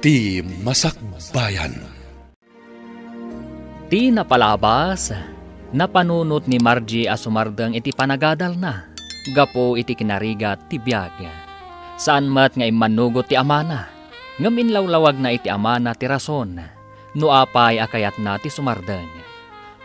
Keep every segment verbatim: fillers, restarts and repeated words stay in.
Ti Masakbayan. Ti napalabas, napanunot ni Margie a sumardeng iti panagadalna gapu iti kinarigat ti biag. Saan met nga immanugot ti amana, ngem inlawlawagna iti amana ti rason no apay a kayatna ti sumardeng.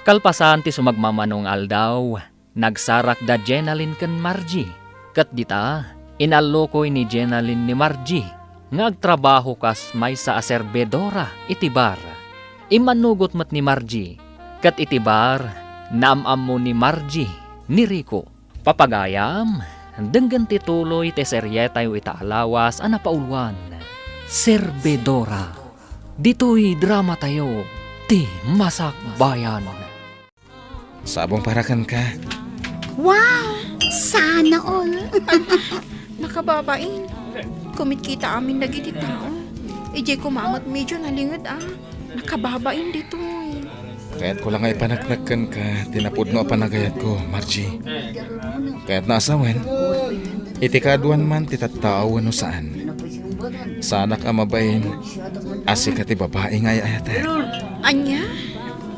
Kalpasan ti sumagmamano nga aldaw, nagsarak da Jenalyn ken Margie, ket dita, inallukoy ni Jenalyn ni Margie nga agtrabaho kas maysa a serbidora iti bar. Immanugot met ni Margie, ket iti bar, naam-ammo ni Margie ni Rico. Papagayam, denggen ti tuloy ti serietayo ita a lawas a napauluan, Serbidora. Ditoy dramatayo, Ti Masakbayan. Sabong para kenka. Wow! Sana all! Nakababain. Kumitkita amin dagiti tao. Idiay koma met medyo nalinged a. Nakababain ditoy. Kayatko la nga ipaneknek kenka ti napudno a panagayatko, Margie. Kayatna a sawen, iti kaaduan man ti tattao wenno saan, saanak a mabain a sika ti babai nga ay-ayatek. Ania?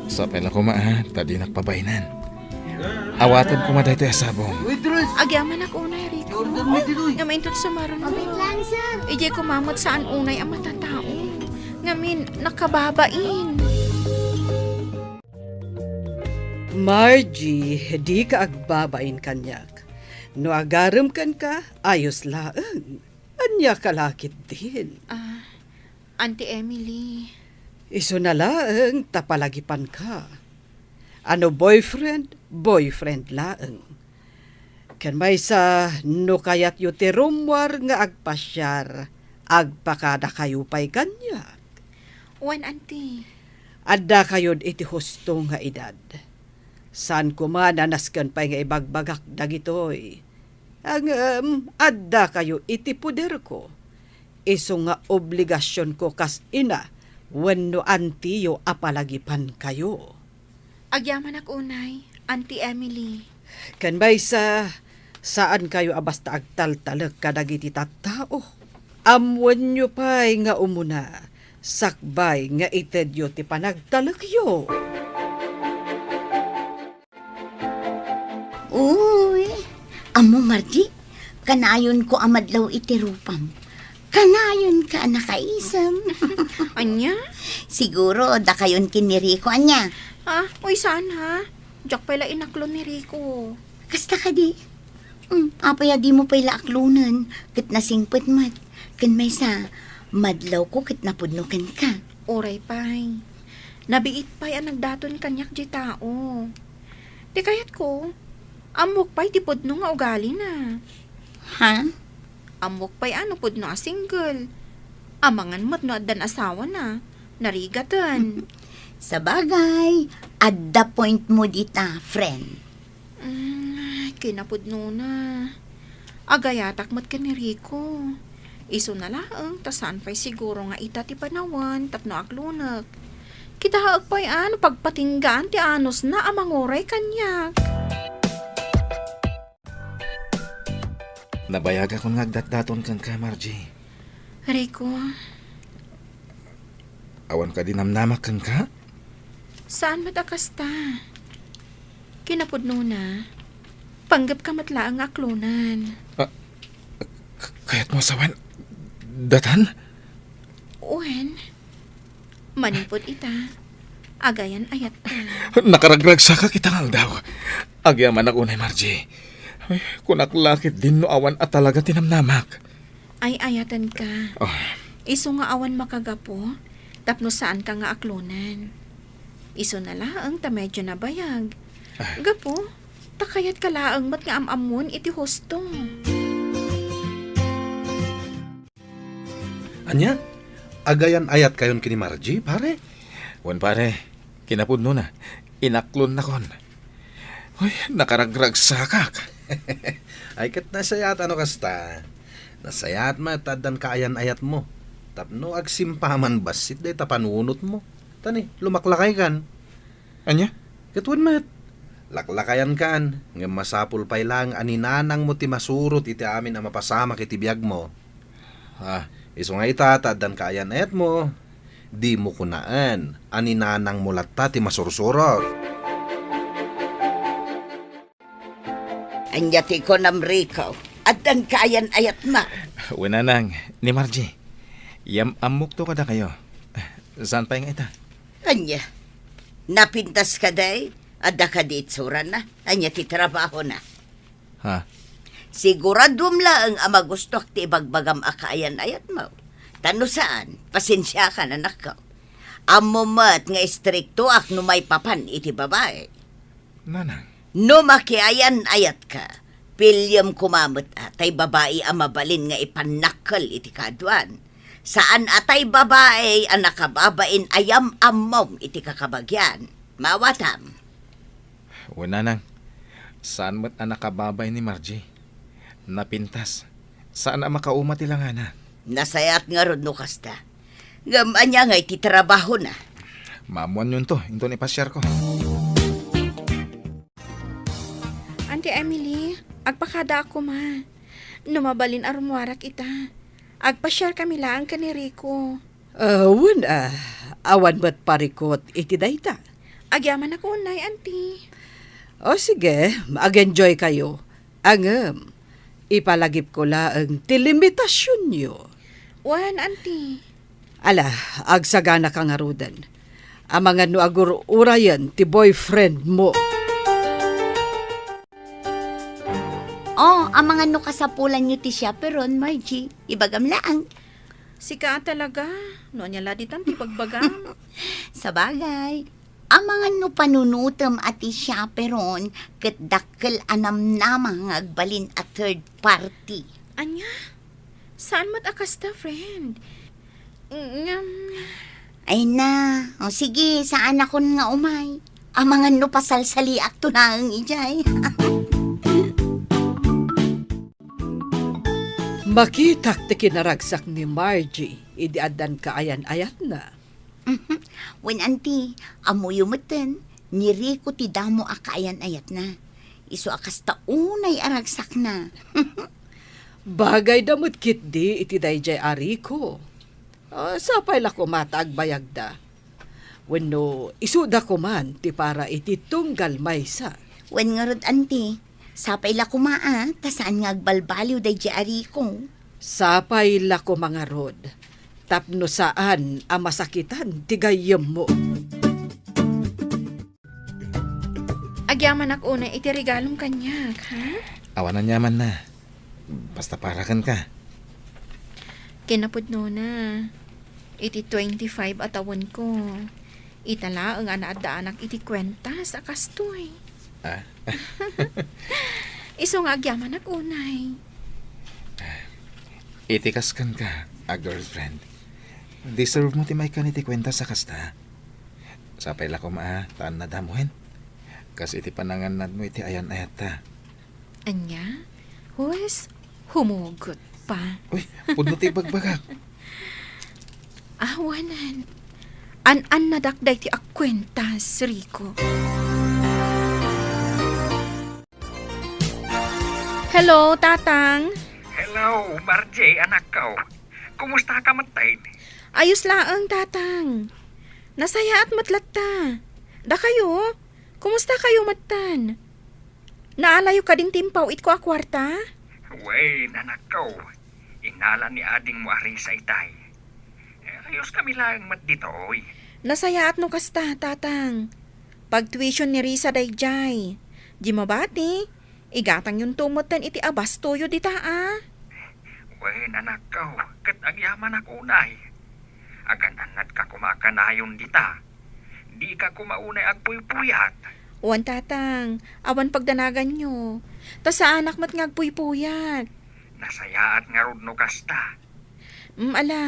Sapay la koma a, ta dinak pabainan. Awatem koma daytoy a sabong. Agyamanak unay, Rico. Nga maintot sumaruno. Idiay koma met saan unay a matatao. Ngamin, nakababain. Margie, dika agbabain kaniak. No agarem kenka, ayos laeng. Ania ka la ketdin? Ah, Auntie Emily. Isuna laeng ta palagipanka. A no boyfriend, boyfriend laeng. Ken maysa, no kayatyo ti rummuar nga agpasiar, agpakadakayo pay kaniak. Wen, Auntie. Addakayod iti husto nga edad. Saan koma a nasken pay nga ibagbagak dagitoy. Ngem addakayo iti poderko. Isu nga obligasionko kas ina wenno antiyo a palagipankayo. Agyamanak unay, Auntie Emily. Ken maysa, saankayo a basta agtaltalek kadagiti tattao. Ammoenyo pay nga umuna, sakbay nga itedyo ti panagtalekyo. Uy, ammo, Margie, kanayonko a madlaw iti rupam. Kanayonka a nakaisem. Ania? Siguro, dakayon ken ni Rico, ania? Ah, uy, saan, ha? Diak pay la inaklon ni Rico. Kasta kadi? Hmm, apay a dimo pay la aklonen, ket nasingpet met. Ken maysa, madlawko ket napudno kenka. Uray pay. Nabiit pay a nagdaton kaniak diay tao. Ti kayatko, ammok pay ti pudno nga ugalina. Ha? Ammok pay a no pudno a single. Amangan met no addan asawana. Narigaten. Sabagay, adda point mo dita, friend. Mm, kinapudnona. Agayatak met ken ni Rico. Isuna laeng ta saan pay siguro nga ita ti panawen tapno aklonek. Kitaek pay a no pagpatinggaan ti anusna a manguray kaniak. Nabayagakon nga agdatdaton kenka, Margie. Rico. Awan kadi namnamak kenka? Saan met a kasta. Kinapudnona, panggepka met laeng nga aklonen. Ah, k-, kayatmo a sawen datan? Wen, manipud ita, agayan-ayatka. Nakaragragsakak ita nga aldaw. Agyamanak unay, Margie. Ay, kunak la ketdin no awan a talaga ti namnamak. Ay-ayatenka. Ah. Isu nga awan makagapu, tapno saanka nga aklonen. Isuna laeng ta medyo nabayag. Ah. Gapu, ta kayatka laeng met nga am-ammon iti husto. Ania? Agayan-ayatkayon ken ni Margie, pare? Wen, pare. Kinapudnona, inaklonnakon. Uy, nakaragragsakak. Ay, ket nasayaat a no kasta. Nasayaat met ta addan kaayan-ayatmo. Tapno agsimpaman bassit dayta panunotmo. Ta ni, lumaklakaykan. Ania? Ket wen met, laklakayankan, ngem masapul pay laeng a ni nanangmo ti masurot iti amin a mapasamak iti biagmo. Ah, Isu nga ita, ta addan kaayan-ayatmo, dimo kunaen a ni nanangmo latta ti masursurot. Ania ti kunam, Rico? Addan kaayan-ayatmo? Wen, nanang, ni Margie. Yam-ammokto kadakayo. Saan pay nga ita? Ania? Napintas kadi? Adda kadi itsurana? Ania ti trabahona? Ha? Siguraduem laeng a magustoak ti ibagbagam a kaayan-ayatmo. Ta no saan, pasensiakan, anakko. Ammom met nga istriktoak no maipapan iti babai. Nanang. No makiayan-ayatka, piliem koma met a tay babai a mabalin nga ipannakkel iti kaaduan. Saan a tay babai a nakababain a yam-ammom iti kakabagian. Maawatam. Wen, nanang. Saan met a nakababain ni Margie. Napintas. Saan a makauma ti langana. Nasayaat ngarud no kasta. Ngem ania ngay ti trabahona? Maammoanyonto inton ipasiarko. Auntie Emily, agpakadaak koma. No mabalin a rummuarak ita, agpasiarkami laeng ken ni Rico. Ah, wen, ah, awan met parikut iti dayta. Agyamanak unay, Auntie. O sige, mag-enjoy kayo. Ngem, ipalagipko laeng ti limitasionyo. Wen, Auntie. Ala, agsaganaka ngaruden. Amangan no agur-urayen ti boyfriendmo. O, amangan no kasapulanyo ti chaperon, Margie. Ibagam laeng. Sika a talaga. No ania la ditan ti bagbagam? Sabagay, amangan no panunotem a ti chaperon ket dakkel a namnama nga agbalin a third party. Ania? Saan met a kasta, friend? Ngem. Ay na. O sige, saanakon nga umay. Amangan no pasalsaliakto laeng idiay. Makitak ti kinaragsak ni Margie idi addan kaayan-ayatna. Mhm. Wen, Auntie, ammoyo metten, ni Rico ti damo a kaayan-ayatna. Isu a kasta unay a ragsakna. Bagayda met ketdi iti daydiay a Rico. Ah, sapay la koma ta agbayagda. Wenno isuda koman ti para iti tunggal maysa. Wen ngarud, Auntie, sapay la koma a, ta saan nga agbalbaliw daydiay a Rico. Sapay la koma ngarud, tapno saan a masakitan ti gayyemmo. Agyamanak unay iti regalom kaniak, ha? Awan aniamanna. Basta para kenka. Kinapudnona, iti twenty-five a tawenko, ita laeng a naaddaanak iti kuentas a kastoy. Ah? Isu nga agyamanak unay. Iti kas kenka a girlfriend, deserve mo ti maikkan iti kuentas a kasta. Sapay la koma a, ta annadam wen. Kas iti panangannadmo iti ayan-ayatta. Ania? Huwes, humugot pa. Uy, pudno ti ibagbagak. Awanen. An-annadak daytoy a kuentas, Rico. Hello, Tatang. Hello, Margie, anakko. Kumusta ka metten? Ayos laeng, Tatang. Nasayaat met latta. Dakayo? Kumusta kayo metten? Naalayo kadin ti impaw-itko a kuarta? Wen, anakko. Inala ni adingmo a Risa itay. Eh, ayos kami laeng met ditoy. Nasayaat no kasta, Tatang. Pagtuition ni Risa daydiay. Di mabati, igatangyonto metten iti abastoyo dita a. Wen, anakko, ket agyamanak unay. Agan-annadka koma kanayon dita. Dika koma unay agpuypuyat. Wen, Tatang, awan pagdanaganyo. Ta saanak met nga agpuypuyat. Nasayaat ngarud no kasta. Mm, ala,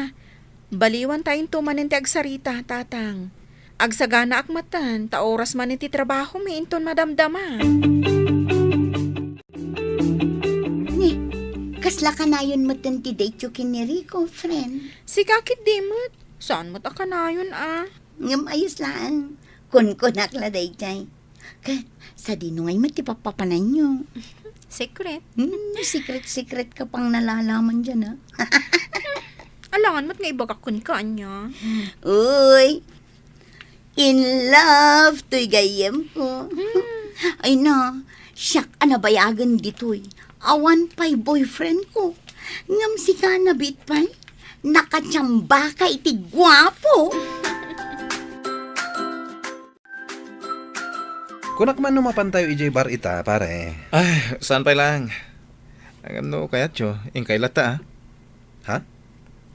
baliwantayonto manen ti agsarita, Tatang. Agsaganaak metten, ta oras manen ti trabahomi inton madamdama. Ni, kasla kanayon metten ti date-yo ken ni Rico, friend? Sika ketdi met. Saan met a kanayon a? Ngem ayos laeng. Kunkunak la daydiay. Ket, sadino ngay met ti pappapananyo? Secret. Hmm, secret-secret ka pang nalalaman diay, a? Alangan met nga ibagak kenka, ania? Uy, in love toy gayyemko. Hmm. Ay na, siak a nabayagen ditoy. Awan pay boyfriendko. Ngem sika, nabiit pay. Nakachambaka iti guapo. Kunak man no mapantayo idiay bar ita, pare. Ay, saan pay laeng. Ngem no kayatyo, inkay latta, a. Ha?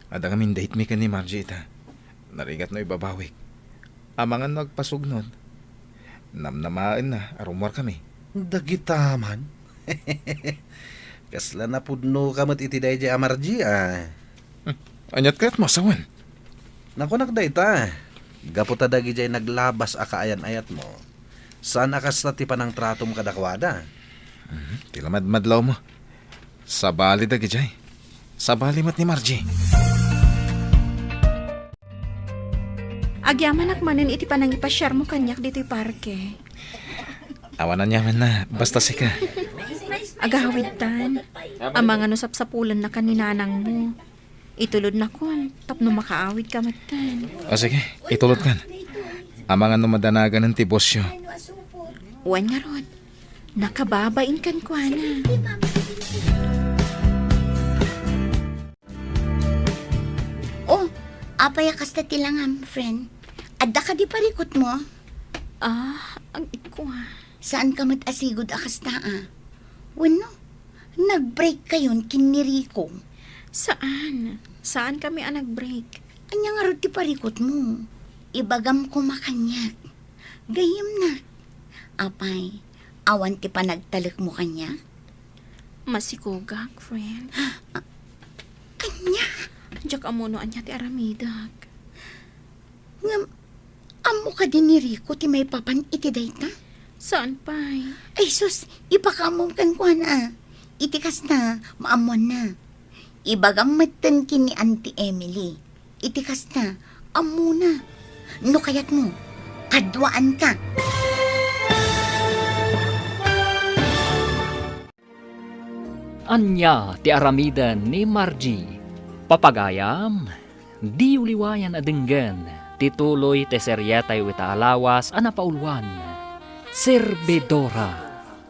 Adda ngamin date mi ken ni Margie ita. Narigat no ibabawik. Amangan no agpasugnod. Namnamaenna a rummuarkami. Dagita man. Kasla napudnoka met iti daydiay a Margie, a. Hmm. Aniat kayatmo a sawen? Nakunak dayta, gapu ta dagidiay naglabas a kaayan-ayatmo, saan a kasta ti panangtratom kadakuada. Mhm. Ti lamadmadlawmo. Sabali dagidiay. Sabali met ni Margie. Agyamanak manen iti panangipasiarmo kaniak ditoy parke. Awan aniamanna, basta sika. Agawidtan. Amangan no sapsapulennakan ni nanangmo. Itulodnakon tapno makaawidka metten. O sige, itulodkan. Amangan no madanaganen ti bosyo. Wen ngarud, nakababain kenkuana. Oh, apay a kasta ti langam, friend? Adda kadi parikutmo? Ah, agikua. Saanka met a sigud a kasta, a? Wenno, nag-break kayon ken ni Rico? Saan. Saankami a nag-break. Ania ngarud ti parikutmo? Ibagam koma kaniak. Gayyemnak. Apay, awan ti panagtalekmo kaniak? Masikogak, friend. Ania? Diak ammo no ania ti aramidek. Ngem, ammo kadi ni Rico ti maipapan iti dayta? Saan pay? Ay sus, ipakaammom kenkuana. Iti kasta, maammoanna. Ibagam metten ken ni Auntie Emily. Iti kasta, ammona. No kayatmo, kaduaanka. Ania ti aramiden ni Margie? Papagayam, diyo liwayan a denggen ti tuloy ti serietayo ita a lawas a napauluan, Servidora.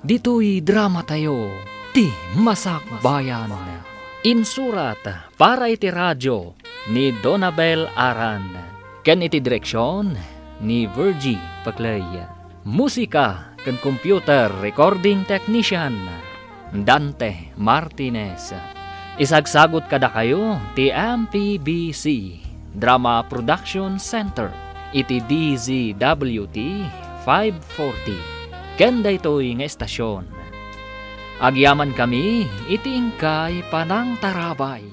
Ditoy dramatayo, Ti Masakbayan. Insurat para iti radio ni Donabel Aran, ken iti direksion ni Virgie Paclay. Musika ken computer recording technician, Dante Martinez. Isagsagut kadakayo ti M P B C Drama Production Center iti D Z W T five forty. Ken daytoy nga estasion, agyamankami iti inkay panangtarabay.